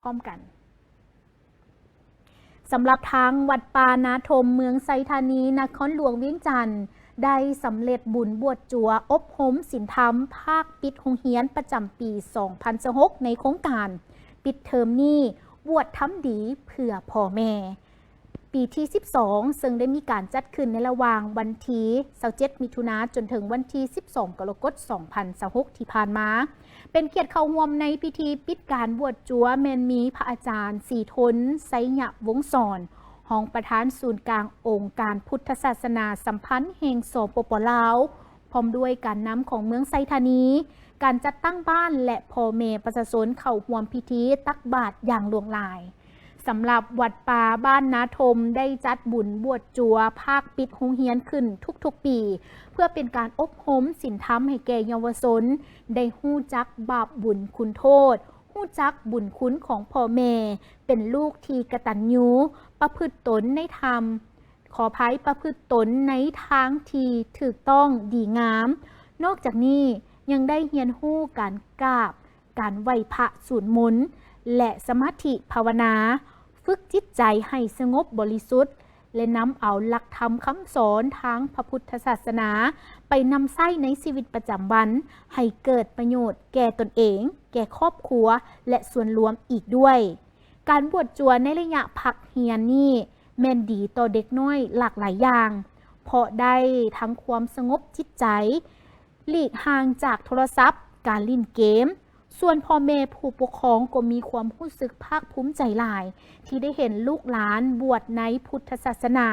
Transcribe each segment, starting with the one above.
ພ້ອມກັນ. ສຳລັບທາງວັດປ່ານາທົມ ເມືອງໄຊທານີ ນະຄອນຫຼວງວຽງຈັນ ໄດ້ສຳເລັດບຸນບວດຈົວອົບຮົມສິນທຳພາກປິດໂຮງຮຽນປະຈຳປີສອງພັນຊາວຫົກ ໃນໂຄງການປິດເທີມນີ້ ບວດທຳດີເພື່ອພໍ່ແມ່ ປີທີສິບສອງ ເຊິ່ງໄດ້ມີການຈັດຂຶ້ນໃນລະຫວ່າງວັນທີຊາວເຈັດ ມິຖຸນາ ຈົນເຖິງວັນທີສິບສອງ ກໍລະກົດ ສອງພັນຊາວຫົກ ທີ່ຜ່ານມາ. ເປັນກຽດເຂົ້າຮ່ວມໃນພິທີປິດການບວດຈົວແມ່ນມີພະອາຈານ ສີທົນ ໄຊຍະວົງສອນ ຮອງປະທານສູນກາງອົງການພຸດທະສາສະໜາສຳພັນແຫ່ງ ສປປ ລາວ ພ້ອມດ້ວຍການນຳຂອງເມືອງໄຊທານີ, ການຈັດຕັ້ງບ້ານ ແລະ ພໍ່ແມ່ປະຊາຊົນເຂົ້າຮ່ວມພິທີຕັກບາດຢ່າງຫຼວງຫຼາຍ. ສຳລັບວັດປ່າບ້ານນາທົມ ໄດ້ຈັດບຸນບວດຈົວພາກປິດໂຮງຮຽນຂຶ້ນທຸກໆປີ ເພື່ອເປັນການອົບຮົມສິນທຳໃຫ້ແກ່ເຍົາວະຊົນ ໄດ້ຮູ້ຈັກບາບບຸນຄຸນໂທດ, ຮູ້ຈັກບຸນຄຸນຂອງພໍ່ແມ່, ເປັນລູກທີ່ກະຕັນຍູ, ປະພຶດຕົນໃນທຳ ຂໍອະໄພ, ປະພຶດຕົນໃນທາງທີ່ຖືກຕ້ອງດີງາມ. ນອກຈາກນີ້ຍັງໄດ້ຮຽນຮູ້ການກາບ, ການໄຫວ້ພະສູດມົນ ແລະ ສະມາທິພາວະນາ, ຝຶກຈິດໃຈໃຫ້ສະຫງົບບໍລິສຸດ ແລະ ນຳເອົາຫຼັກທຳຄຳສອນທາງພະພຸດທະສາສະໜາໄປນຳໃຊ້ໃນຊີວິດປະຈຳວັນ ໃຫ້ເກີດປະໂຫຍດແກ່ຕົນເອງ, ແກ່ຄອບຄົວ ແລະ ສ່ວນລວມອີກດ້ວຍ. ການບວດຈົວໃນໄລຍະພັກຮຽນນີ້ແມ່ນດີຕໍ່ເດັກນ້ອຍຫຼາກຫຼາຍຢ່າງ, ເພາະໄດ້ທັງຄວາມສະຫງົບຈິດໃຈ, ຫຼີກຫ່າງຈາກໂທລະສັບ, ການຫຼິ້ນເກມ. ສ່ວນພໍ່ແມ່ຜູ້ປົກຄອງກໍມີຄວາມຮູ້ສຶກພາກພູມໃຈຫຼາຍ ທີ່ໄດ້ເຫັນລູກຫຼານບວດໃນພຸດທະສາສະໜາ,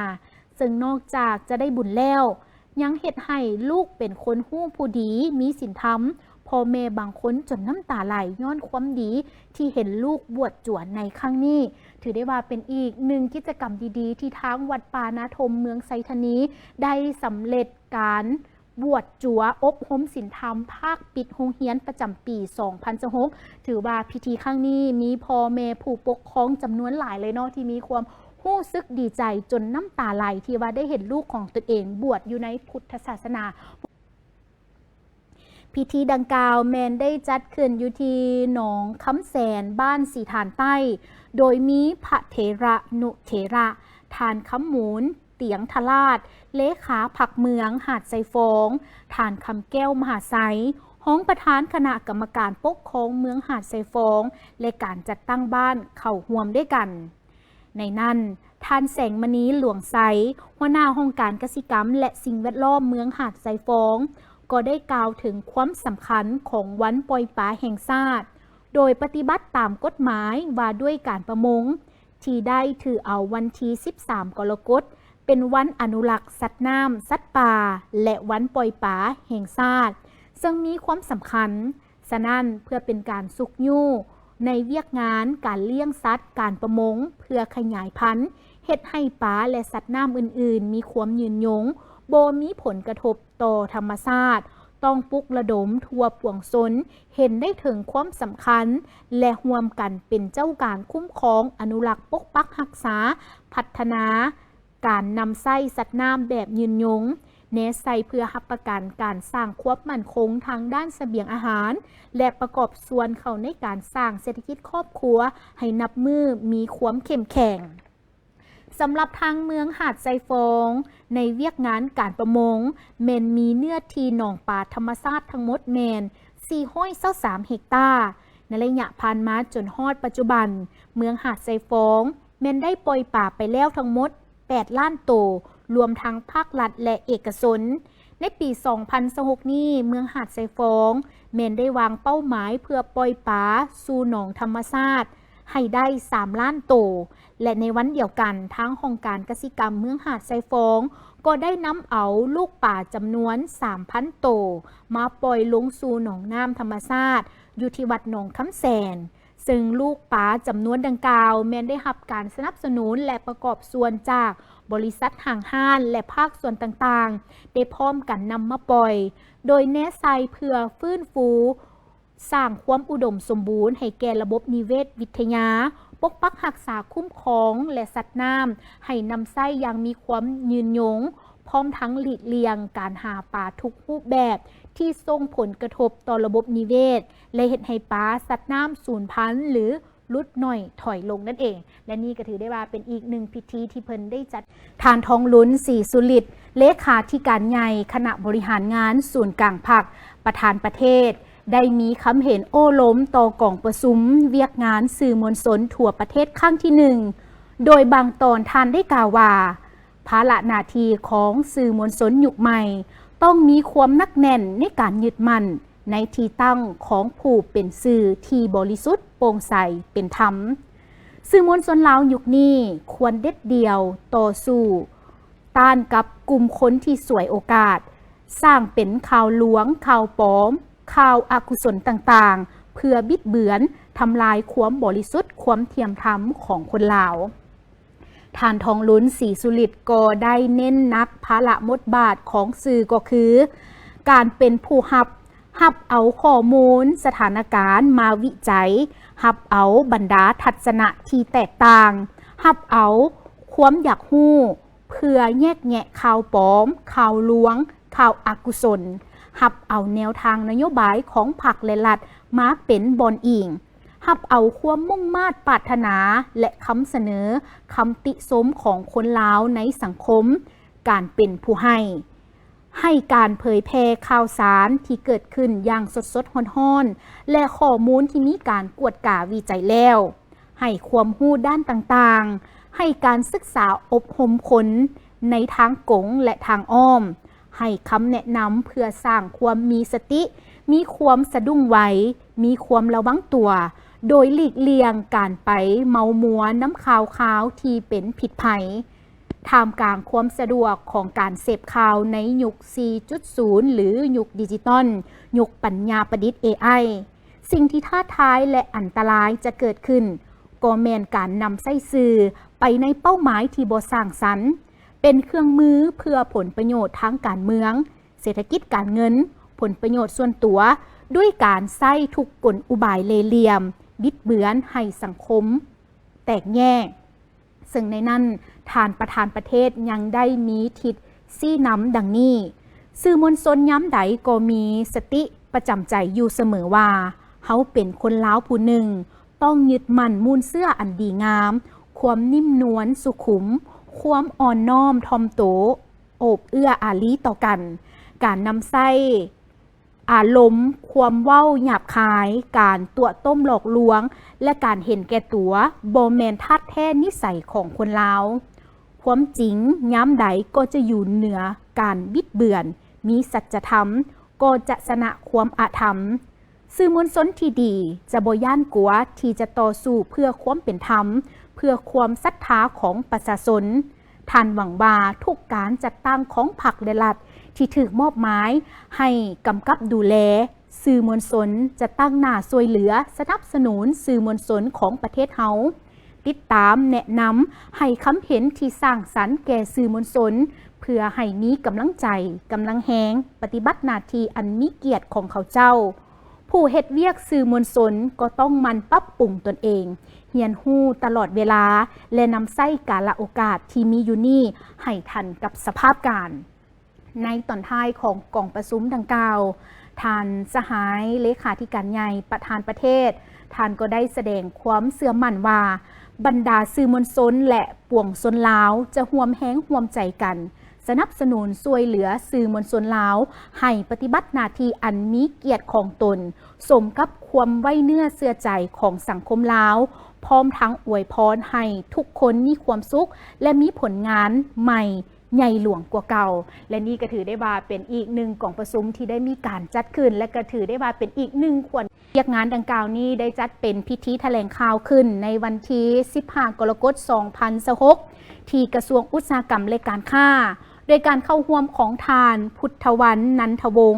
ເຊິ່ງນອກຈາກຈະໄດ້ບຸນແລ້ວ, ຍັງເຮັດໃຫ້ລູກເປັນຄົນຮູ້ຜູ້ດີ, ມີສິນທຳ. ພໍ່ແມ່ບາງຄົນຈົນນ້ຳຕາໄຫຼຍ້ອນຄວາມດີທີ່ເຫັນລູກບວດຈົວໃນຄັ້ງນີ້. ຖືໄດ້ວ່າເປັນອີກໜຶ່ງກິດຈະກຳດີໆ ທີ່ທາງວັດປ່ານາທົມເມືອງໄຊທານີ ໄດ້ສຳເລັດການບວດຈົວອົບຮົມສິນທຳພາກປິດໂຮງຮຽນປະຈຳປີສອງພັນຊາວຫົກ. ຖືວ່າພິທີຄັ້ງນີ້ມີພໍ່ແມ່ຜູ້ປົກຄອງຈຳນວນຫຼາຍເລີຍເນາະ ທີ່ມີຄວາມ ຮູ້ສຶກດີໃຈຈົນນ້ຳຕາໄຫຼທີ່ວ່າໄດ້ເຫັນລູກຂອງຕົນເອງບວດຢູ່ໃນພຸດທະສາສະໜາ. ພິທີດັ່ງກ່າວແມ່ນໄດ້ຈັດຂຶ້ນຢູ່ທີ່ໜອງຄຳແສນ, ບ້ານສີຖານໃຕ້, ໂດຍມີພະເຖລະນຸເຖລະ, ທ່ານຄຳມູນ ຕຽງທະລາດ, ເລຂາພັກເມືອງຫາດຊາຍຟອງ, ທ່ານຄຳແກ້ວ ມະຫາໄຊ, ຮອງປະທານຄະນະກຳມະການປົກຄອງເມືອງຫາດຊາຍຟອງ ແລະ ການຈັດຕັ້ງບ້ານເຂົ້າຮ່ວມດ້ວຍກັນ. ໃນນັ້ນ, ທ່ານ ແສງມະນີ ຫຼວງໄຊ, ຫົວໜ້າຫ້ອງການກະສິກຳ ແລະ ສິ່ງແວດລ້ອມເມືອງຫາດຊາຍຟອງ ກໍໄດ້ກ່າວເຖິງຄວາມສຳຄັນຂອງວັນປ່ອຍປາແຫ່ງຊາດ, ໂດຍປະຕິບັດຕາມກົດໝາຍວ່າດ້ວຍການປະມົງ ທີ່ໄດ້ຖືເອົາວັນທີສິບສາມ ກໍລະກົດ ເປັນວັນອະນຸລັກສັດນ້ຳ, ສັດປ່າ ແລະ ວັນປ່ອຍປາແຫ່ງຊາດ, ເຊິ່ງມີຄວາມສຳຄັນ. ສະນັ້ນ, ເພື່ອເປັນການຊຸກຍູ້ໃນວຽກງານການລ້ຽງສັດ, ການປະມົງ ເພື່ອຂະຫຍາຍພັນ, ເຮັດໃຫ້ປາ ແລະ ສັດນ້ຳອື່ນໆ ມີຄວາມຍືນຍົງ, ບໍ່ມີຜົນກະທົບຕໍ່ທຳມະຊາດ, ຕ້ອງປຸກລະດົມທົ່ວປວງຊົນເຫັນໄດ້ເຖິງຄວາມສຳຄັນ ແລະ ຮ່ວມກັນເປັນເຈົ້າການຄຸ້ມຄອງ, ອະນຸລັກ, ປົກປັກຮັກສາ, ພັດທະນາ ການນຳໃຊ້ສັດນ້ຳແບບຍືນຍົງ, ແນໃສ່ເພື່ອຮັບປະກັນການສ້າງຄວາມໝັ້ນຄົງທາງດ້ານສະບຽງອາຫານ ແລະ ປະກອບສ່ວນເຂົ້າໃນການສ້າງເສດຖະກິດຄອບຄົວໃຫ້ນັບມື້ມີຄວາມເຂັ້ມແຂງ. ສຳລັບທາງເມືອງຫາດຊາຍຟອງ ໃນວຽກງານການປະມົງ ແມ່ນມີເນື້ອທີ່ໜອງປາທຳມະຊາດທັງໝົດແມ່ນສີ່ຮ້ອຍຊາວສາມເຮັກຕາ. ໃນໄລຍະຜ່ານມາຈົນຮອດປັດຈຸບັນ, ເມືອງຫາດຊາຍຟອງ ແມ່ນໄດ້ປ່ອຍປາໄປແລ້ວທັງໝົດແປດລ້ານໂຕ, ລວມທັງພາກລັດ ແລະ ເອກະຊົນ. ໃນປີສອງພັນຊາວຫົກນີ້, ເມືອງຫາດຊາຍຟອງ ແມ່ນໄດ້ວາງເປົ້າໝາຍເພື່ອປ່ອຍປາສູ່ໜອງທຳມະຊາດໃຫ້ໄດ້ສາມລ້ານໂຕ, ແລະ ໃນວັນດຽວກັນ, ທາງຫ້ອງການກະສິກຳເມືອງຫາດຊາຍຟອງ ກໍໄດ້ນຳເອົາລູກປາຈຳນວນສາມພັນໂຕ ມາປ່ອຍລົງສູ່ໜອງນ້ຳທຳມະຊາດ ຢູ່ທີ່ວັດໜອງຄຳແສນ. ເຊິ່ງລູກປາຈຳນວນດັ່ງກ່າວແມ່ນໄດ້ຮັບການສະໜັບສະໜູນ ແລະ ປະກອບສ່ວນຈາກບໍລິສັດຫ້າງຮ້ານ ແລະ ພາກສ່ວນຕ່າງໆ ໄດ້ພ້ອມກັນນຳມາປ່ອຍ, ໂດຍແນໃສ່ເພື່ອຟື້ນຟູສ້າງຄວາມອຸດົມສົມບູນໃຫ້ແກ່ລະບົບນິເວດວິທະຍາ, ປົກປັກຮັກສາຄຸ້ມຄອງ ແລະ ສັດນ້ຳ ໃຫ້ນຳໃຊ້ຢ່າງມີຄວາມຍືນຍົງ, ພ້ອມທັງຫຼີກລ່ຽງການຫາປາທຸກຮູບແບບທີ່ສົ່ງຜົນກະທົບຕໍ່ລະບົບນິເວດ ແລະ ເຮັດໃຫ້ປາ, ສັດນ້ຳສູນພັນ ຫຼື ຫຼຸດໜ້ອຍຖອຍລົງນັ້ນເອງ ແລະ ນີ້ກໍຖືໄດ້ວ່າເປັນອີກໜຶ່ງພິທີທີ່ເພິ່ນໄດ້ຈັດ. ທ່ານ ທອງລຸນ ສີສຸລິດ ເລຂາທິການໃຫຍ່ຄະນະບໍລິຫານງານສູນກາງພັກ ປະທານປະເທດ ໄດ້ມີຄຳເຫັນໂອ້ລົມຕໍ່ກອງປະຊຸມວຽກງານສື່ມວນຊົນທົ່ວປະເທດຄັ້ງທີໜຶ່ງ ໂດຍບາງຕອນທ່ານໄດ້ກ່າວວ່າ ພາລະໜ້າທີ່ຂອງສື່ມວນຊົນຍຸກໃໝ່ ຕ້ອງມີຄວາມໜັກແໜ້ນໃນການຍຶດໝັ້ນໃນທີ່ຕັ້ງຂອງຜູ້ເປັນສື່ທີ່ບໍລິສຸດ, ໂປ່ງໃສ, ເປັນທຳ. ສື່ມວນຊົນລາວຍຸກນີ້ຄວນເດັດດ່ຽວຕໍ່ສູ້ຕ້ານກັບກຸ່ມຄົນທີ່ສວຍໂອກາດ, ສ້າງເປັນຂ່າວລວງ, ຂ່າວປອມ, ຂ່າວອະກຸສົນຕ່າງໆ ເພື່ອບິດເບືອນ, ທຳລາຍຄວາມບໍລິສຸດ, ຄວາມທ່ຽມທຳຂອງຄົນລາວ. ທ່ານ ທອງລຸນ ສີສຸລິດ ກໍໄດ້ເນັ້ນໜັກພາລະບົດບາດຂອງສື່ ກໍຄື ການເປັນຜູ້ຮັບ, ຮັບເອົາຂໍ້ມູນສະຖານະການມາວິໄຈ, ຮັບເອົາບັນດາທັດສະນະທີ່ແຕກຕ່າງ, ຮັບເອົາຄວາມຢາກຮູ້ ເພື່ອແຍກແຍະຂ່າວປອມ, ຂ່າວລວງ, ຂ່າວອະກຸສົນ, ຮັບເອົາແນວທາງນະໂຍບາຍຂອງພັກ ແລະ ລັດມາເປັນບ່ອນອີງ, ຮັບເອົາຄວາມມຸ່ງມາດປາດຖະໜາ ແລະ ຄຳສະເໜີ, ຄຳຕິຊົມຂອງຄົນລາວໃນສັງຄົມ, ການເປັນຜູ້ໃຫ້, ໃຫ້ການເຜີຍແຜ່ຂ່າວສານທີ່ເກີດຂຶ້ນຢ່າງສົດໆຮ້ອນໆ ແລະ ຂໍ້ມູນທີ່ມີການກວດກາວິໄຈແລ້ວ, ໃຫ້ຄວາມຮູ້ດ້ານຕ່າງໆ, ໃຫ້ການສຶກສາອົບຮົມຄົນໃນທາງກົງ ແລະ ທາງອ້ອມ, ໃຫ້ຄຳແນະນຳເພື່ອສ້າງຄວາມມີສະຕິ, ມີຄວາມສະດຸ້ງໄວ, ມີຄວາມລະວັງຕົວ, ໂດຍຫຼີກລ່ຽງການໄປເມົາມົວນຳຂ່າວຄາວທີ່ເປັນພິດໄພ. ທ່າມກາງຄວາມສະດວກຂອງການເສບຂ່າວໃນຍຸກສີ່ຈຸດສູນ ຫຼື ຍຸກດິຈິຕອນ, ຍຸກປັນຍາປະດິດ ເອໄອ, ສິ່ງທີ່ທ້າທາຍ ແລະ ອັນຕະລາຍຈະເກີດຂຶ້ນ ກໍແມ່ນການນຳໃຊ້ສື່ໄປໃນເປົ້າໝາຍທີ່ບໍ່ສ້າງສັນ, ເປັນເຄື່ອງມືເພື່ອຜົນປະໂຫຍດທາງການເມືອງ, ເສດຖະກິດການເງິນ, ຜົນປະໂຫຍດສ່ວນຕົວ, ດ້ວຍການໃຊ້ທຸກກົນອຸບາຍເລ່ຫຼ່ຽມ, ບິດເບືອນໃຫ້ສັງຄົມແຕກແຍກ. ເຊິ່ງໃນນັ້ນ ທ່ານປະທານປະເທດຍັງໄດ້ມີທິດຊີ້ນຳດັ່ງນີ້, ສື່ມວນຊົນຍາມໃດກໍມີສະຕິປະຈຳໃຈຢູ່ສະເໝີວ່າ ເຮົາເປັນຄົນລາວຜູ້ໜຶ່ງ, ຕ້ອງຍຶດໝັ້ນມູນເຊື້ອອັນດີງາມ, ຄວາມນິ້ມນວນສຸຂຸມ, ຄວາມອ່ອນນ້ອມຖ່ອມໂຕ, ໂອບເອື້ອອາລີຕໍ່ກັນ, ການນຳໃຊ້ ອາລົມ, ຄວາມເວົ້າຫຍາບຄາຍ, ການຕົວະຕົ້ມຫຼອກລວງ ແລະ ການເຫັນແກ່ຕົວ ບໍ່ແມ່ນທາດແທ້ນິໄສຂອງຄົນລາວ. ຄວາມຈິງຍາມໃດກໍຈະຢູ່ເໜືອການບິດເບືອນ, ມີສັດຈະທຳກໍຈະຊະນະຄວາມອະທຳ. ສື່ມວນຊົນທີ່ດີຈະບໍ່ຢ້ານກົວທີ່ຈະຕໍ່ສູ້ເພື່ອຄວາມເປັນທຳ, ເພື່ອຄວາມສັດທາຂອງປະຊາຊົນ. ທ່ານຫວັງວ່າທຸກການຈັດຕັ້ງຂອງພັກ ແລະ ລັດທີ່ຖືກມອບໝາຍໃຫ້ກຳກັບດູແລສື່ມວນຊົນ ຈະຕັ້ງໜ້າຊ່ວຍເຫຼືອສະໜັບສະໜູນສື່ມວນຊົນຂອງປະເທດເຮົາ, ຕິດຕາມແນະນຳໃຫ້ຄຳເຫັນທີ່ສ້າງສັນແກ່ສື່ມວນຊົນ ເພື່ອໃຫ້ມີກຳລັງໃຈ, ກຳລັງແຮງປະຕິບັດໜ້າທີ່ອັນມີກຽດຂອງເຂົາເຈົ້າ. ຜູ້ເຮັດວຽກສື່ມວນຊົນກໍຕ້ອງໝັ່ນປັບປຸງຕົນເອງ, ຮຽນຮູ້ຕະຫຼອດເວລາ ແລະ ນຳໃຊ້ກາລະໂອກາດທີ່ມີຢູ່ນີ້ໃຫ້ທັນກັບສະພາບການ. ໃນຕອນທ້າຍຂອງກອງປະຊຸມດັ່ງກ່າວ, ທ່ານສະຫາຍເລຂາທິການໃຫຍ່ປະທານປະເທດ, ທ່ານກໍໄດ້ສະແດງຄວາມເຊື່ອໝັ້ນວ່າ ບັນດາສື່ມວນຊົນ ແລະ ປວງຊົນລາວຈະຮ່ວມແຮງຮ່ວມໃຈກັນ ສະໜັບສະໜູນຊ່ວຍເຫຼືອສື່ມວນຊົນລາວໃຫ້ປະຕິບັດໜ້າທີ່ອັນມີກຽດຂອງຕົນ, ສົມກັບຄວາມໄວ້ເນື້ອເຊື່ອໃຈຂອງສັງຄົມລາວ, ພ້ອມທັງອວຍພອນໃຫ້ທຸກຄົນມີຄວາມສຸກ ແລະ ມີຜົນງານໃໝ່ໃຫຍ່ຫຼວງກວ່າເກົ່າ. ແລະ ນີ້ກໍຖືໄດ້ວ່າເປັນອີກໜຶ່ງກອງປະຊຸມທີ່ໄດ້ມີການຈັດຂຶ້ນ ແລະ ກໍຖືໄດ້ວ່າເປັນອີກໜຶ່ງຂວັນ ວຽກງານດັ່ງກ່າວນີ້ໄດ້ຈັດເປັນພິທີຖະແຫຼງຂ່າວຂຶ້ນໃນວັນທີສິບຫ້າ ກໍລະກົດ ສອງພັນຊາວຫົກ ທີ່ກະຊວງອຸດສາຫະກຳ ແລະ ການຄ້າ, ໂດຍການເຂົ້າຮ່ວມຂອງທ່ານ ພຸດທະວັນ ນັນທະວົງ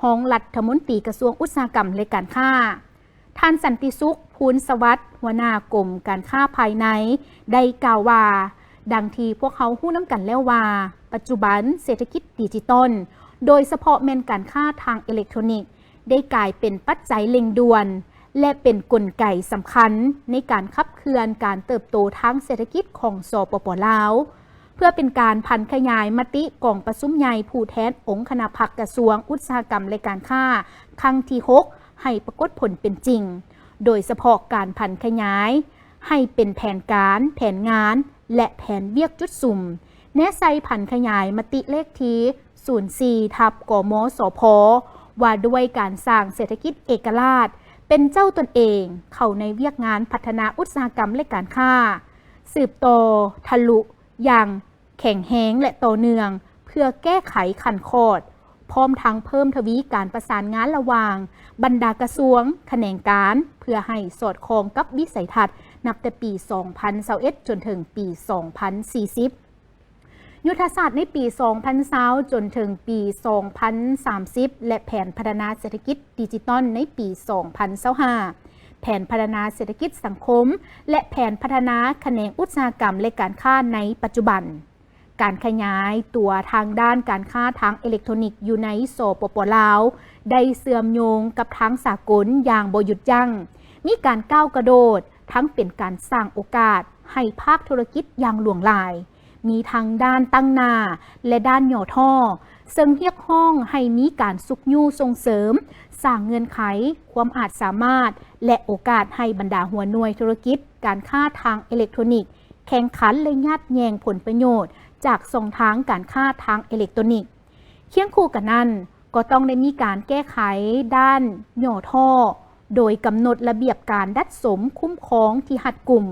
ຮອງລັດຖະມົນຕີກະຊວງອຸດສາຫະກຳ ແລະ ການຄ້າ, ທ່ານ ສັນຕິສຸກ ພູນສະຫວັດ ຫົວໜ້າກົມການຄ້າພາຍໃນ ໄດ້ກ່າວວ່າ, ດັ່ງທີ່ພວກເຮົາຮູ້ນຳກັນແລ້ວວ່າ ປັດຈຸບັນເສດຖະກິດດິຈິຕອນ, ໂດຍສະເພາະແມ່ນການຄ້າທາງເອເລັກໂທຣນິກ ໄດ້ກາຍເປັນປັດໄຈເລັ່ງດ່ວນ ແລະ ເປັນກົນໄກສຳຄັນໃນການຂັບເຄື່ອນການເຕີບໂຕທາງເສດຖະກິດຂອງ ສປປ ລາວ. ເພື່ອເປັນການຜັນຂະຫຍາຍມະຕິກອງປະຊຸມໃຫຍ່ຜູ້ແທນອົງຄະນະພັກກະຊວງອຸດສາຫະກຳ ແລະ ການຄ້າ ຄັ້ງທີຫົກ ໃຫ້ປາກົດຜົນເປັນຈິງ, ໂດຍສະເພາະການຜັນຂະຫຍາຍໃຫ້ເປັນແຜນການ, ແຜນງານ ແລະ ແຜນວຽກຈຸດສຸມ, ແນໃສ່ຜັນຂະຫຍາຍມະຕິເລກທີສູນສີ່ທັບ ກມສພ ວ່າດ້ວຍການສ້າງເສດຖະກິດເອກະລາດເປັນເຈົ້າຕົນເອງເຂົ້າໃນວຽກງານພັດທະນາອຸດສາຫະກຳ ແລະ ການຄ້າ ສືບຕໍ່ທະລຸຢ່າງແຂງແຮງ ແລະ ຕໍ່ເນື່ອງ ເພື່ອແກ້ໄຂຂັ້ນຂອດ, ພ້ອມທັງເພີ່ມທະວີການປະສານງານລະຫວ່າງບັນດາກະຊວງ, ຂະແໜງການ ເພື່ອໃຫ້ສອດຄ່ອງກັບວິໄສທັດນັບແຕ່ປີສອງພັນຊາວເອັດ ຈົນເຖິງປີສອງພັນສີ່ສິບ. ຍຸດທະສາດໃນປີສອງພັນຊາວ ຈົນເຖິງປີສອງພັນສາມສິບ ແລະ ແຜນພັດທະນາເສດຖະກິດດິຈິຕອນໃນປີສອງພັນຊາວຫ້າ, ແຜນພັດທະນາເສດຖະກິດສັງຄົມ ແລະ ແຜນພັດທະນາຂະແໜງອຸດສາຫະກຳ ແລະ ການຄ້າໃນປັດຈຸບັນ. ການຂະຫຍາຍຕົວທາງດ້ານການຄ້າທາງເອເລັກໂທຣນິກຢູ່ໃນ ສປປ ລາວ ໄດ້ເຊື່ອມໂຍງກັບທາງສາກົນຢ່າງບໍ່ຢຸດຢັ້ງ, ມີການກ້າວກະໂດດ, ທັງເປັນການສ້າງໂອກາດໃຫ້ພາກທຸລະກິດຢ່າງຫຼວງຫຼາຍ, ມີທັງດ້ານຕັ້ງໜ້າ ແລະ ດ້ານຫຍໍ້ທໍ້, ເຊິ່ງຮຽກຮ້ອງໃຫ້ມີການຊຸກຍູ້ສົ່ງເສີມ, ສ້າງເງື່ອນໄຂ, ຄວາມອາດສາມາດ ແລະ ໂອກາດໃຫ້ບັນດາຫົວໜ່ວຍທຸລະກິດການຄ້າທາງເອເລັກໂທຣນິກ ແຂ່ງຂັນ ແລະ ຍາດແຍ່ງຜົນປະໂຫຍດຈາກຊ່ອງທາງການຄ້າທາງເອເລັກໂຕຣນິກ. ຄຽງຄູ່ກັນນັ້ນ, ກໍຕ້ອງໄດ້ມີການແກ້ໄຂດ້ານຫຍໍ້ທໍ້ ໂດຍກຳນົດລະບຽບການດັດສົມຄຸ້ມຄອງທີ່ຮັດກຸມ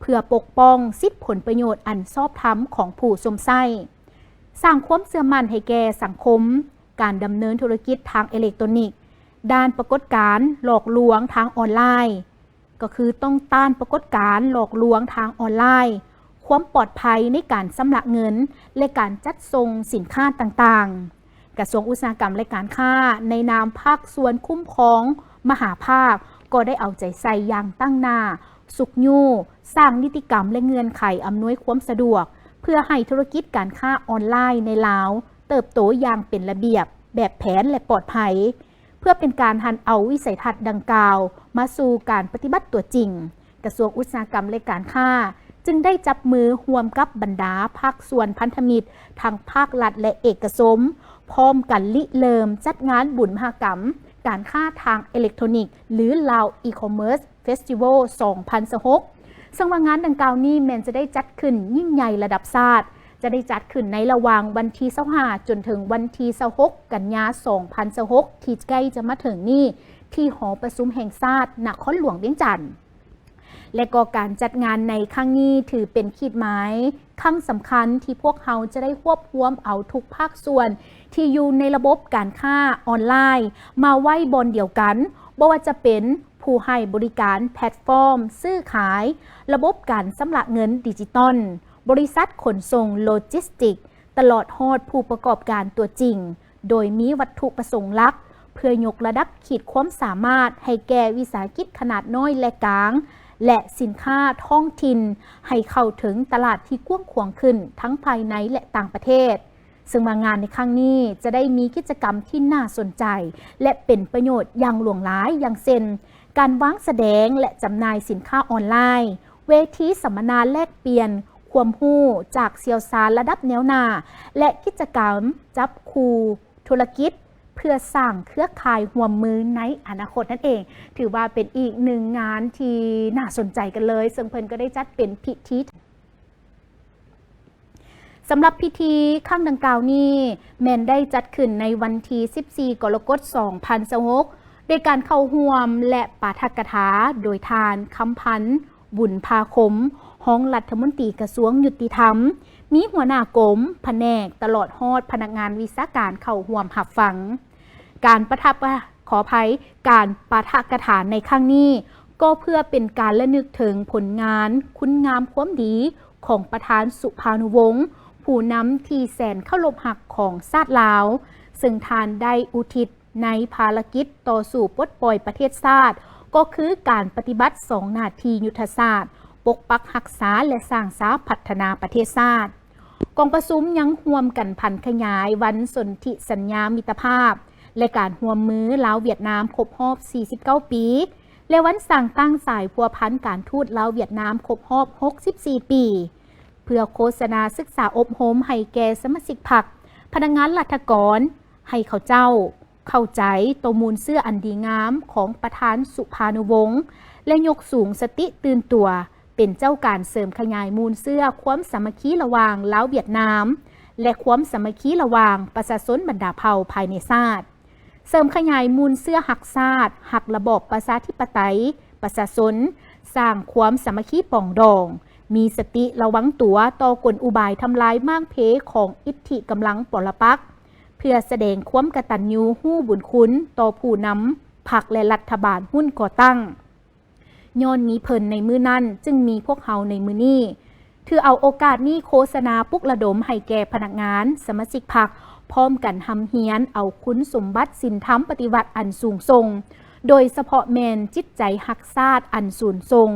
ເພື່ອປົກປ້ອງສິດຜົນປະໂຫຍດອັນຊອບທຳຂອງຜູ້ຊົມໃຊ້, ສ້າງຄວາມເຊື່ອໝັ້ນໃຫ້ແກ່ສັງຄົມ, ການດຳເນີນທຸລະກິດທາງເອເລັກໂຕຣນິກ, ດ້ານປາກົດການຫຼອກລວງທາງອອນລາຍ, ກໍຄືຕ້ອງຕ້ານປາກົດການຫຼອກລວງທາງອອນລາຍ, ຄວາມປອດໄພໃນການຊຳລະເງິນ ແລະ ການຈັດສົ່ງສິນຄ້າຕ່າງໆ. ກະຊວງອຸດສາຫະກຳ ແລະ ການຄ້າ ໃນນາມພາກສ່ວນຄຸ້ມຄອງມະຫາພາກ ກໍໄດ້ເອົາໃຈໃສ່ຢ່າງຕັ້ງໜ້າ, ຊຸກຍູ້, ສ້າງນິຕິກຳ ແລະ ເງື່ອນໄຂອຳນວຍຄວາມສະດວກ ເພື່ອໃຫ້ທຸລະກິດການຄ້າອອນລາຍໃນລາວເຕີບໂຕຢ່າງເປັນລະບຽບ, ແບບແຜນ ແລະ ປອດໄພ. ເພື່ອເປັນການຫັນເອົາວິໄສທັດດັ່ງກ່າວມາສູ່ການປະຕິບັດຕົວຈິງ, ກະຊວງອຸດສາຫະກຳ ແລະ ການຄ້າ ຈຶ່ງໄດ້ຈັບມືຮ່ວມກັບບັນດາພາກສ່ວນພັນທະມິດ ທັງພາກລັດ ແລະ ເອກະຊົນ ພ້ອມກັນລິເລີ່ມຈັດງານບຸນມະຫະກຳການຄ້າທາງເອເລັກໂທຣນິກ ຫຼື Lao E-commerce Festival ສອງພັນຊາວຫົກ ເຊິ່ງວ່າງານດັ່ງກ່າວນີ້ແມ່ນຈະໄດ້ຈັດຂຶ້ນຍິ່ງໃຫຍ່ລະດັບຊາດ, ຈະໄດ້ຈັດຂຶ້ນໃນລະຫວ່າງວັນທີຊາວຫ້າ ຈົນເຖິງວັນທີຊາວຫົກ ກັນຍາ ສອງພັນຊາວຫົກ ທີ່ໃກ້ຈະມາເຖິງນີ້ ທີ່ຫໍປະຊຸມແຫ່ງຊາດນະຄອນຫຼວງວຽງຈັນ. ແລະ ກໍການຈັດງານໃນຄັ້ງນີ້ຖືເປັນຂີດໝາຍຄັ້ງສຳຄັນທີ່ພວກເຮົາຈະໄດ້ຮວບຮວມເອົາທຸກພາກສ່ວນທີ່ຢູ່ໃນລະບົບການຄ້າອອນລາຍມາໄວ້ບ່ອນດຽວກັນ, ບໍ່ວ່າຈະເປັນ ຜູ້ໃຫ້ບໍລິການແພລດຟອມຊື້ຂາຍ, ລະບົບການຊຳລະເງິນດິຈິຕອນ, ບໍລິສັດຂົນສົ່ງໂລຈິສຕິກ, ຕະຫຼອດຮອດຜູ້ປະກອບການຕົວຈິງ, ໂດຍມີວັດຖຸປະສົງຫຼັກ ເພື່ອຍົກລະດັບຂີດຄວາມສາມາດໃຫ້ແກ່ວິສາຫະກິດຂະໜາດນ້ອຍ ແລະ ກາງ ແລະ ສິນຄ້າທ້ອງຖິ່ນ ໃຫ້ເຂົ້າເຖິງຕະຫຼາດທີ່ກວ້າງຂວາງຂຶ້ນ ທັງພາຍໃນ ແລະ ຕ່າງປະເທດ. ເຊິ່ງວ່າງານໃນຄັ້ງນີ້ຈະໄດ້ມີກິດຈະກຳທີ່ໜ້າສົນໃຈ ແລະ ເປັນປະໂຫຍດຢ່າງຫຼວງຫຼາຍ, ຢ່າງເຊັ່ນ ການວາງສະແດງ ແລະ ຈຳໜ່າຍສິນຄ້າອອນລາຍ, ເວທີສຳມະນາແລກປ່ຽນຄວາມຮູ້ຈາກຊ່ຽວຊານລະດັບແນວໜ້າ ແລະ ກິດຈະກຳຈັບຄູ່ທຸລະກິດ ເພື່ອສ້າງເຄືອຂ່າຍຮ່ວມມືໃນອະນາຄົດນັ້ນເອງ. ຖືວ່າເປັນອີກໜຶ່ງງານທີ່ໜ້າສົນໃຈກັນເລີຍ, ເຊິ່ງເພິ່ນກໍໄດ້ຈັດເປັນພິທີ ສຳລັບພິທີຄັ້ງດັ່ງກ່າວນີ້ ແມ່ນໄດ້ຈັດຂຶ້ນໃນວັນທີສິບສີ່ ກໍລະກົດ ສອງພັນຊາວຫົກ ໂດຍການເຂົ້າຮ່ວມ ແລະ ປາຖະກະຖາໂດຍທ່ານ ຄຳພັນ ບຸນພາຄົມ ຮອງລັດຖະມົນຕີກະຊວງຍຸຕິທຳ, ມີຫົວໜ້າກົມ, ພະແນກ ຕະຫຼອດຮອດພະນັກງານວິຊາການເຂົ້າຮ່ວມຮັບຟັງ. ການປະທັບ ຂໍອະໄພ, ການປາຖະກະຖາໃນຄັ້ງນີ້ ກໍເພື່ອເປັນການລະນຶກເຖິງຜົນງານຄຸນງາມຄວາມດີຂອງປະທານສຸພານຸວົງ, ຜູ້ນຳທີ່ແສນເຄົາລົບຮັກຂອງຊາດລາວ, ເຊິ່ງທ່ານໄດ້ອຸທິດໃນພາລະກິດຕໍ່ສູ້ປົດປ່ອຍປະເທດຊາດ, ກໍຄືການປະຕິບັດສອງໜ້າທີ່ຍຸດທະສາດ, ປົກປັກຮັກສາ ແລະ ສ້າງສາພັດທະນາປະເທດຊາດ. ກອງປະຊຸມຍັງຮ່ວມກັນຜັນຂະຫຍາຍວັນສົນທິສັນຍາມິດຕະພາບ ແລະ ການຮ່ວມມືລາວຫວຽດນາມຄົບຮອບສີ່ສິບເກົ້າປີ ແລະ ວັນສ້າງຕັ້ງສາຍພົວພັນການທູດລາວຫວຽດນາມຄົບຮອບຫົກສິບສີ່ປີ ເພື່ອໂຄສະນາສຶກສາອົບຮົມໃຫ້ແກ່ສະມາຊິກພັກ, ພະນັກງານລັດຖະກອນ ໃຫ້ເຂົາເຈົ້າເຂົ້າໃຈຕໍ່ມູນເຊື້ອອັນດີງາມຂອງປະທານສຸພານຸວົງ ແລະ ຍົກສູງສະຕິຕື່ນຕົວ, ເປັນເຈົ້າການເສີມຂະຫຍາຍມູນເຊື້ອຄວາມສາມັກຄີລະຫວ່າງລາວຫວຽດນາມ ແລະ ຄວາມສາມັກຄີລະຫວ່າງປະຊາຊົນບັນດາເຜົ່າພາຍໃນຊາດ, ເສີມຂະຫຍາຍມູນເຊື້ອຮັກຊາດ, ຮັກລະບອບປະຊາທິປະໄຕ, ປະຊາຊົນ, ສ້າງຄວາມສາມັກຄີປອງດອງ, ມີສະຕິລະວັງຕົວຕໍ່ກົນອຸບາຍທຳລາຍມ້າງເພຂອງອິດທິກຳລັງປໍລະປັກ, ເພື່ອສະແດງຄວາມກະຕັນຍູຮູ້ບຸນຄຸນຕໍ່ຜູ້ນຳພັກ ແລະ ລັດຖະບານຮຸ່ນກໍ່ຕັ້ງ. ຍ້ອນມີເພິ່ນໃນມື້ນັ້ນ ຈຶ່ງມີພວກເຮົາໃນມື້ນີ້. ຖືເອົາໂອກາດນີ້ໂຄສະນາປຸກລະດົມໃຫ້ແກ່ພະນັກງານ, ສະມາຊິກພັກ ພ້ອມກັນຮ່ຳຮຽນເອົາຄຸນສົມບັດສິນທຳປະຕິວັດອັນສູງສົ່ງ, ໂດຍສະເພາະແມ່ນຈິດໃຈຮັກຊາດອັນສູນສົ່ງ,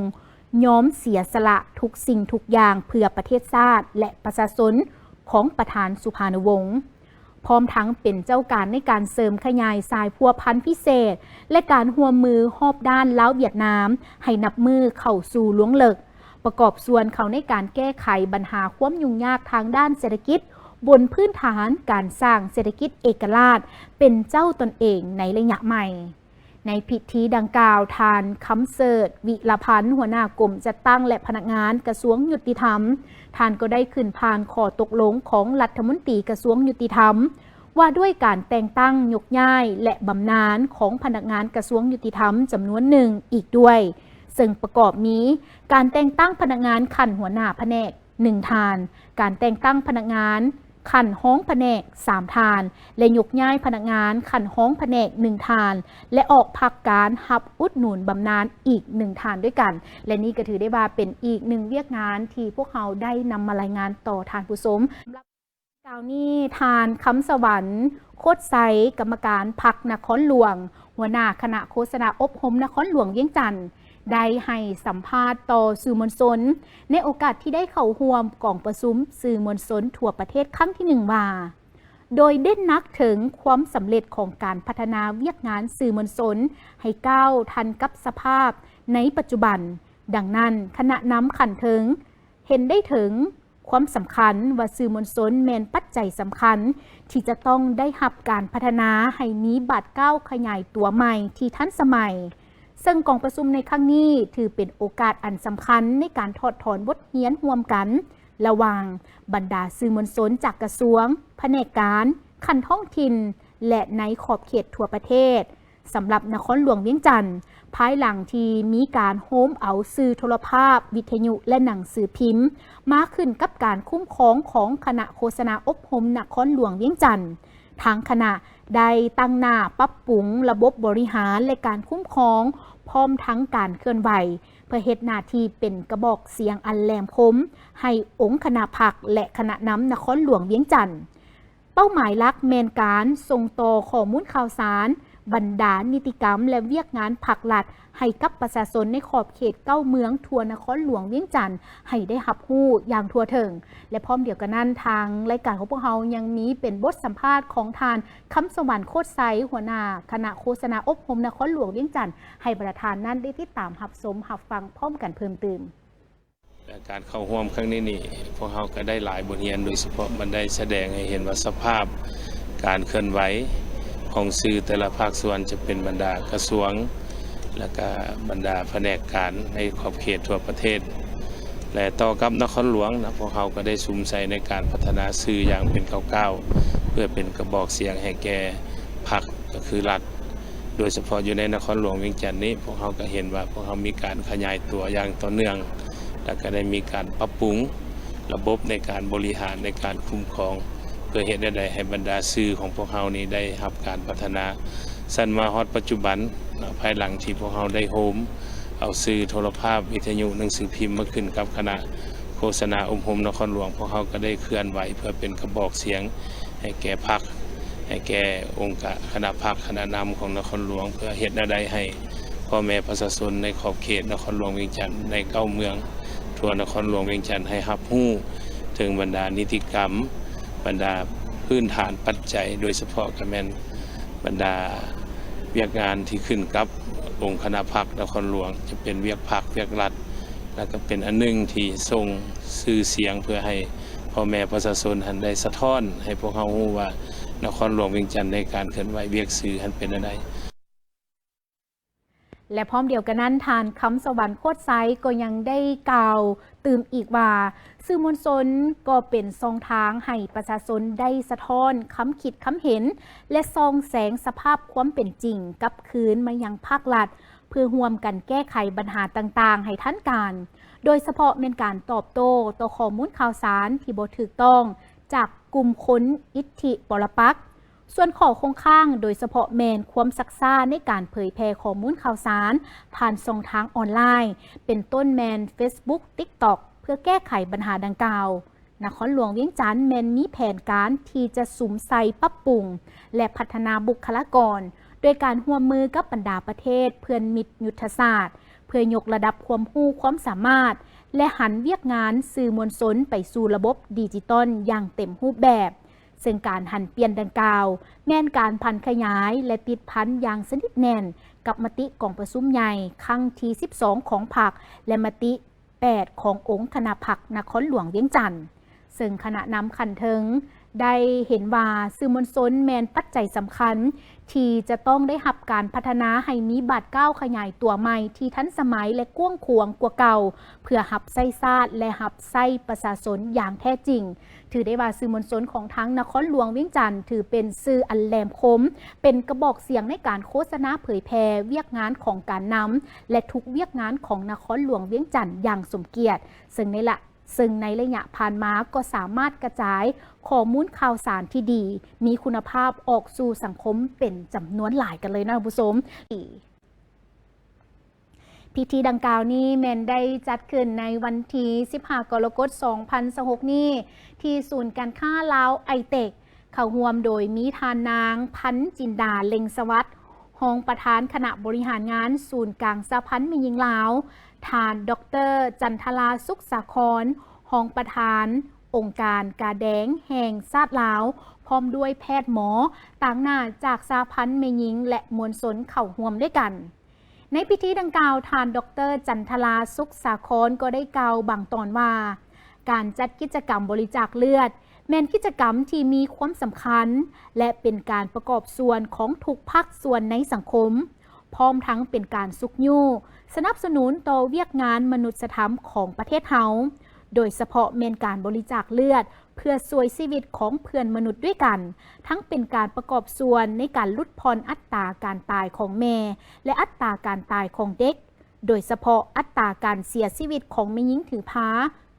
ຍອມເສຍສະຫຼະທຸກສິ່ງທຸກຢ່າງເພື່ອປະເທດຊາດ ແລະ ປະຊາຊົນຂອງປະທານສຸພານຸວົງ. ພ້ອມທັງເປັນເຈົ້າການໃນການເສີມຂະຫຍາຍສາຍພົວພັນພິເສດ ແລະ ການຮ່ວມມືຮອບດ້ານລາວຫວຽດນາມ ໃຫ້ນັບມື້ເຂົ້າສູ່ລວງເລິກ, ປະກອບສ່ວນເຂົ້າໃນການແກ້ໄຂບັນຫາຄວາມຫຍຸ້ງຍາກທາງດ້ານເສດຖະກິດ ບົນພື້ນຖານການສ້າງເສດຖະກິດເອກະລາດເປັນເຈົ້າຕົນເອງໃນໄລຍະໃໝ່. ໃນພິທີດັ່ງກ່າວ, ທ່ານ ຄຳເສີດ ວິລະພັນ ຫົວໜ້າກົມຈັດຕັ້ງ ແລະ ພະນັກງານກະຊວງຍຸຕິທຳ, ທ່ານກໍໄດ້ຂຶ້ນຜ່ານຂໍ້ຕົກລົງຂອງລັດຖະມົນຕີກະຊວງຍຸຕິທຳ ວ່າດ້ວຍການແຕ່ງຕັ້ງ, ຍົກຍ້າຍ ແລະ ບຳນານຂອງພະນັກງານກະຊວງຍຸຕິທຳຈຳນວນໜຶ່ງອີກດ້ວຍ, ເຊິ່ງປະກອບມີ ການແຕ່ງຕັ້ງພະນັກງານຂັ້ນຫົວໜ້າພະແນກ ໜຶ່ງທ່ານ, ການແຕ່ງຕັ້ງພະນັກງານຂັ້ນຮອງພະແນກ ສາມທ່ານ ແລະ ຍົກຍ້າຍພະນັກງານຂັ້ນຮອງພະແນກ ໜຶ່ງທ່ານ ແລະ ອອກພັກການຮັບອຸດໜູນບຳນານອີກ ໜຶ່ງທ່ານດ້ວຍກັນ. ແລະ ນີ້ກໍຖືໄດ້ວ່າເປັນອີກໜຶ່ງວຽກງານທີ່ພວກເຮົາໄດ້ນຳມາລາຍງານຕໍ່ທ່ານຜູ້ຊົມ. ກ່າວນີ້ ທ່ານ ຄຳສະຫວັນ ໂຄດໄຊ ກຳມະການພັກນະຄອນຫຼວງ, ຫົວໜ້າຄະນະໂຄສະນາອົບຮົມນະຄອນຫຼວງວຽງຈັນ ໄດ້ໃຫ້ສຳພາດຕໍ່ສື່ມວນຊົນ ໃນໂອກາດທີ່ໄດ້ເຂົ້າຮ່ວມກອງປະຊຸມສື່ມວນຊົນທົ່ວປະເທດຄັ້ງທີໜຶ່ງວ່າ, ໂດຍເນັ້ນໜັກເຖິງຄວາມສຳເລັດຂອງການພັດທະນາວຽກງານສື່ມວນຊົນໃຫ້ກ້າວທັນກັບສະພາບໃນປັດຈຸບັນ. ດັ່ງນັ້ນ, ຄະນະນຳຂັ້ນເທິງເຫັນໄດ້ເຖິງ ຄວາມສຳຄັນວ່າສື່ມວນຊົນແມ່ນປັດໄຈສຳຄັນທີ່ຈະຕ້ອງໄດ້ຮັບການພັດທະນາໃຫ້ມີບາດກ້າວຂະຫຍາຍຕົວໃໝ່ທີ່ທັນສະໄໝ, ເຊິ່ງກອງປະຊຸມໃນຄັ້ງນີ້ຖືເປັນໂອກາດອັນສຳຄັນໃນການຖອດຖອນບົດຮຽນຮ່ວມກັນລະຫວ່າງບັນດາສື່ມວນຊົນຈາກກະຊວງ, ພະແນກການ, ຂັ້ນທ້ອງຖິ່ນ ແລະ ໃນຂອບເຂດທົ່ວປະເທດ. ສຳລັບນະຄອນຫຼວງວຽງຈັນ, ພາຍຫຼັງທີ່ມີການໂຮມເອົາສື່ໂທລະພາບ, ວິທະຍຸ ແລະ ໜັງສືພິມ ມາຂຶ້ນກັບການຄຸ້ມຄອງຂອງຄະນະໂຄສະນາອົບຮົມນະຄອນຫຼວງວຽງຈັນ, ທາງຄະນະໄດ້ຕັ້ງໜ້າປັບປຸງລະບົບບໍລິຫານ ແລະ ການຄຸ້ມຄອງ, ພ້ອມທັງການເຄື່ອນໄຫວ ເພື່ອເຮັດໜ້າທີ່ເປັນກະບອກສຽງອັນແຫຼມຄົມໃຫ້ອົງຄະນະພັກ ແລະ ຄະນະນຳນະຄອນຫຼວງວຽງຈັນ. ເປົ້າໝາຍຫຼັກແມ່ນການສົ່ງຕໍ່ຂໍ້ມູນຂ່າວສານ, ບັນດານິຕິກຳ ແລະ ວຽກງານພັກລັດ ໃຫ້ກັບປະຊາຊົນໃນຂອບເຂດເກົ້າເມືອງທົ່ວນະຄອນຫຼວງວຽງຈັນ ໃຫ້ໄດ້ຮັບຮູ້ຢ່າງທົ່ວເຖິງ. ແລະ ພ້ອມດຽວກັນນັ້ນ, ທາງລາຍການຂອງພວກເຮົາຍັງມີເປັນບົດສຳພາດຂອງທ່ານ ຄຳສະຫວັນ ໂຄດໄຊ, ຫົວໜ້າຄະນະໂຄສະນາອົບຮົມນະຄອນຫຼວງວຽງຈັນ, ໃຫ້ບັນດາທ່ານນັ້ນໄດ້ຕິດຕາມຮັບຊົມຮັບຟັງພ້ອມກັນເພີ່ມຕື່ມ. ແລະ ການເຂົ້າຮ່ວມຄັ້ງນີ້ນີ້ ພວກເຮົາກໍໄດ້ຫຼາຍບົດຮຽນ, ໂດຍສະເພາະມັນໄດ້ສະແດງໃຫ້ເຫັນວ່າສະພາບການເຄື່ອນໄຫວຂອງສື່ແຕ່ລະພາກສ່ວນ ຈະເປັນບັນດາກະຊວງ ແລະ ກະບັນດາພະແນກການໃນຂອບເຂດທົ່ວປະເທດ ແລະ ຕໍ່ກັບນະຄອນຫຼວງນະ, ພວກເຮົາກໍໄດ້ສຸມໃສ່ໃນການພັດທະນາສື່ຢ່າງເປັນກ້າວໆ ເພື່ອເປັນກະບອກສຽງໃຫ້ແກ່ພັກ ກໍຄືລັດ. ໂດຍສະເພາະຢູ່ໃນນະຄອນຫຼວງວຽງຈັນນີ້, ພວກເຮົາກໍເຫັນວ່າພວກເຮົາມີການຂະຫຍາຍຕົວຢ່າງຕໍ່ເນື່ອງ ແລ້ວກໍໄດ້ມີການປັບປຸງລະບົບໃນການບໍລິຫານ, ໃນການຄຸ້ມຄອງ ເພື່ອເຮັດແນວໃດໃຫ້ບັນດາສື່ຂອງພວກເຮົານີ້ໄດ້ຮັບການພັດທະນາ. ຊັ້ນມາຮອດປັດຈຸບັນ, ພາຍຫຼັງທີ່ພວກເຮົາໄດ້ໂຮມເອົາສື່ໂທລະພາບ, ວິທະຍຸ, ໜັງສືພິມມາຂຶ້ນກັບຄະນະໂຄສະນາອົບຮົມນະຄອນຫຼວງ, ພວກເຮົາກໍໄດ້ເຄື່ອນໄຫວເພື່ອເປັນກະບອກສຽງ ໃຫ້ແກ່ພັກ, ໃຫ້ແກ່ອົງກະຄະນະພັກ, ຄະນະນຳຂອງນະຄອນຫຼວງ, ເພື່ອເຮັດແນວໃດໃຫ້ພໍ່ແມ່ປະຊາຊົນໃນຂອບເຂດນະຄອນຫຼວງວຽງຈັນ ໃນເກົ້າເມືອງທົ່ວນະຄອນຫຼວງວຽງຈັນ ໃຫ້ຮັບຮູ້ເຖິງບັນດານິຕິກຳ, ບັນດາພື້ນຖານປັດໄຈ, ໂດຍສະເພາະກໍແມ່ນບັນດາວຽກງານທີ່ຂຶ້ນກັບອົງຄະນະພັກນະຄອນຫຼວງ, ຈະເປັນວຽກພັກ, ວຽກລັດ, ແລ້ວກໍເປັນອັນໜຶ່ງທີ່ສົ່ງຊື່ສຽງເພື່ອໃຫ້ພໍ່ແມ່ປະຊາຊົນຫັ້ນໄດ້ສະທ້ອນໃຫ້ພວກເຮົາຮູ້ວ່ານະຄອນຫຼວງວຽງຈັນໃນການເຄື່ອນໄຫວວຽກສື່ຫັ້ນເປັນແນວໃດ. ແລະ ພ້ອມດຽວກັນນັ້ນ, ທ່ານ ຄຳສະຫວັນ ໂຄດໄຊ ກໍຍັງໄດ້ກ່າວຕື່ມອີກວ່າ, ສື່ມວນຊົນກໍເປັນຊ່ອງທາງໃຫ້ປະຊາຊົນໄດ້ສະທ້ອນຄຳຄິດຄຳເຫັນ ແລະ ສ່ອງແສງສະພາບຄວາມເປັນຈິງກັບຄືນມາຍັງພາກລັດ, ເພື່ອຮ່ວມກັນແກ້ໄຂບັນຫາຕ່າງໆໃຫ້ທັນການ, ໂດຍສະເພາະແມ່ນການຕອບໂຕ້ຕໍ່ຂໍ້ມູນຂ່າວສານທີ່ບໍ່ຖືກຕ້ອງຈາກກຸ່ມຄົນອິດທິປໍລະປັກ. ສ່ວນຂໍ້ຄົງຄ້າງ, ໂດຍສະເພາະແມ່ນຄວາມຊັກຊ້າໃນການເຜີຍແຜ່ຂໍ້ມູນຂ່າວສານຜ່ານຊ່ອງທາງອອນລາຍ, ເປັນຕົ້ນແມ່ນ Facebook TikTok ເພື່ອແກ້ໄຂບັນຫາດັ່ງກ່າວ. ນະຄອນຫຼວງວຽງຈັນແມ່ນມີແຜນການທີ່ຈະສຸມໃສ່ປັບປຸງ ແລະ ພັດທະນາບຸກຄະລາກອນ, ໂດຍການຮ່ວມມືກັບບັນດາປະເທດເພື່ອນມິດຍຸດທະສາດ, ເພື່ອຍົກລະດັບຄວາມຮູ້ຄວາມສາມາດ ແລະ ຫັນວຽກງານສື່ມວນຊົນໄປສູ່ລະບົບດິຈິຕອນຢ່າງເຕັມຮູບແບບ. ເຊິ່ງການຫັນປ່ຽນດັ່ງກ່າວ ແມ່ນການຜັນຂະຫຍາຍ ແລະ ຕິດພັນຢ່າງສະໜິດແໜ້ນກັບມະຕິກອງປະຊຸມໃຫຍ່ຄັ້ງທີສິບສອງຂອງພັກ ແລະ ມະຕິແປດຂອງອົງຄະນະພັກນະຄອນຫຼວງວຽງຈັນ. ເຊິ່ງຄະນະນຳຂັ້ນເທິງໄດ້ເຫັນວ່າ ສື່ມວນຊົນແມ່ນປັດໄຈສຳຄັນທີ່ຈະຕ້ອງໄດ້ຮັບການພັດທະນາໃຫ້ມີບາດກ້າວຂະຫຍາຍຕົວໃໝ່ທີ່ທັນສະໄໝ ແລະ ກວ້າງຂວາງກວ່າເກົ່າ ເພື່ອຮັບໃຊ້ຊາດ ແລະ ຮັບໃຊ້ປະຊາຊົນຢ່າງແທ້ຈິງ. ຖືໄດ້ວ່າສື່ມວນຊົນຂອງທາງນະຄອນຫຼວງວຽງຈັນ ຖືເປັນສື່ອັນແຫຼມຄົມ, ເປັນກະບອກສຽງໃນການໂຄສະນາເຜີຍແຜ່ວຽກງານຂອງການນຳ ແລະ ທຸກວຽກງານຂອງນະຄອນຫຼວງວຽງຈັນຢ່າງສົມກຽດ, ເຊິ່ງໃນລະ ເຊິ່ງໃນໄລຍະຜ່ານມາກໍສາມາດກະຈາຍຂໍ້ມູນຂ່າວສານທີ່ດີ, ມີຄຸນນະພາບອອກສູ່ສັງຄົມເປັນຈຳນວນຫຼາຍກັນເລີຍນະທ່ານຜູ້ຊົມ. ພິທີດັ່ງກ່າວນີ້ແມ່ນໄດ້ຈັດຂຶ້ນໃນວັນທີສິບຫ້າ ກໍລະກົດ ສອງພັນຊາວຫົກນີ້ ທີ່ສູນການຄ້າລາວໄອເຕັກ, ເຂົ້າຮ່ວມໂດຍມີທ່ານນາງ ພັນຈິນດາ ເລັງສະຫວັດ ຮອງປະທານຄະນະບໍລິຫານງານສູນກາງສະຫະພັນແມ່ຍິງລາວ, ທ່ານ ດອກເຕີ ຈັນທະລາ ສຸກສາຄອນ ຮອງປະທານອົງການກາແດງແຫ່ງຊາດລາວ, ພ້ອມດ້ວຍແພດໝໍຕາງໜ້າຈາກສະຫະພັນແມ່ຍິງ ແລະ ມວນຊົນເຂົ້າຮ່ວມດ້ວຍກັນ. ໃນພິທີດັ່ງກ່າວ, ທ່ານ ດອກເຕີ ຈັນທະລາ ສຸກສາຄອນ ກໍໄດ້ກ່າວບາງຕອນວ່າ, ການຈັດກິດຈະກຳບໍລິຈາກເລືອດ ແມ່ນກິດຈະກຳທີ່ມີຄວາມສຳຄັນ ແລະ ເປັນການປະກອບສ່ວນຂອງທຸກພາກສ່ວນໃນສັງຄົມ, ພ້ອມທັງເປັນການຊຸກຍູ້ສະໜັບສະໜູນຕໍ່ວຽກງານມະນຸດສະທຳຂອງປະເທດເຮົາ, ໂດຍສະເພາະແມ່ນການບໍລິຈາກເລືອດເພື່ອຊ່ວຍຊີວິດຂອງເພື່ອນມະນຸດດ້ວຍກັນ, ທັງເປັນການປະກອບສ່ວນໃນການຫຼຸດຜ່ອນອັດຕາການຕາຍຂອງແມ່ ແລະ ອັດຕາການຕາຍຂອງເດັກ, ໂດຍສະເພາະອັດຕາການເສຍຊີວິດຂອງແມ່ຍິງຖືພາ,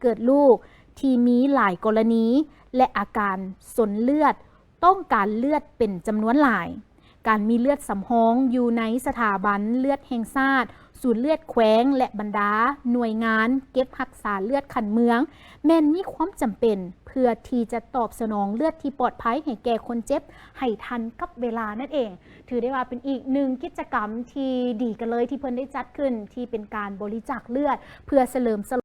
ເກີດລູກ ທີ່ມີຫຼາຍກໍລະນີ ແລະ ອາການສົນເລືອດ ຕ້ອງການເລືອດເປັນຈຳນວນຫຼາຍ. ການມີເລືອດສຳຮອງຢູ່ໃນສະຖາບັນເລືອດແຫ່ງຊາດ, ສູນເລືອດແຂວງ ແລະ ບັນດາໜ່ວຍງານເກັບຮັກສາເລືອດຂັ້ນເມືອງ ແມ່ນມີຄວາມຈຳເປັນ ເພື່ອທີ່ຈະຕອບສະໜອງເລືອດທີ່ປອດໄພໃຫ້ແກ່ຄົນເຈັບໃຫ້ທັນກັບເວລານັ້ນເອງ. ຖືໄດ້ວ່າເປັນອີກໜຶ່ງກິດຈະກຳທີ່ດີກັນເລີຍ ທີ່ເພິ່ນໄດ້ຈັດຂຶ້ນ ທີ່ເປັນການບໍລິຈາກເລືອດ ເພື່ອສະເຫຼີມສະ